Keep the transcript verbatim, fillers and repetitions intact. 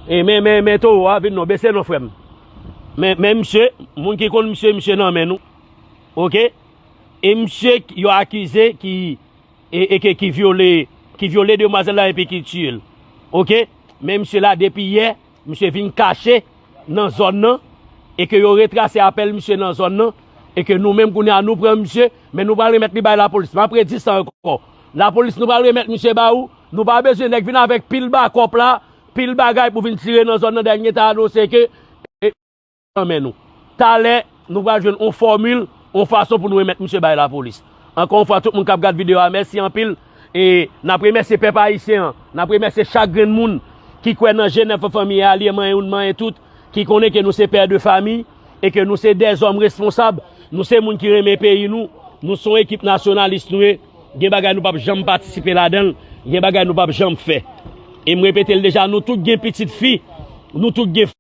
E men, men, men towo a vin non, bese non, frè m. Men, men misye, moun ki konn misye, misye nan men nou. Oke? E misye yo akize ki, e, e ke, ki vyole, ki vyole demwazèl la epi ki tiye l. Oke? Men misye la, depi yè, misye vin kache nan zòn nan, e ke yo retrase apèl misye nan zòn nan, e ke nou menm kounye a nou pran misye, men nou pral remèt li bay lapolis. M ap redi sa ankò. Lapolis, nou pral remèt misye ba ou, nou pa bezwen nèg vin avèk pil bakòp la, pil bagay pou vin tire nan zòn nan, dènye ta anonse ke, e, nan men nou. Talè, nou pral jwenn yon fòmil, yon fason pou nou remèt misye bay lapolis. Ankò yon fwa, tout moun k ap gad videyo a, mèsi anpil. E n ap remèsye pèp ayisyen an, n ap remèsye chak grenn moun ki kwè nan G nèf Fanmi, alye manyen youn, manyen tout, ki konnen ke nou se pè de fanmi e ke nou se dèzòm responsab, nou se moun ki renmen peyi nou, nou se yon ekip nasyonalis nou ye, gen bagay nou p ap janm patisipe ladan l, gen bagay nou p ap janm fè. E m repete l deja, nou tout gen pitit fi, nou tout gen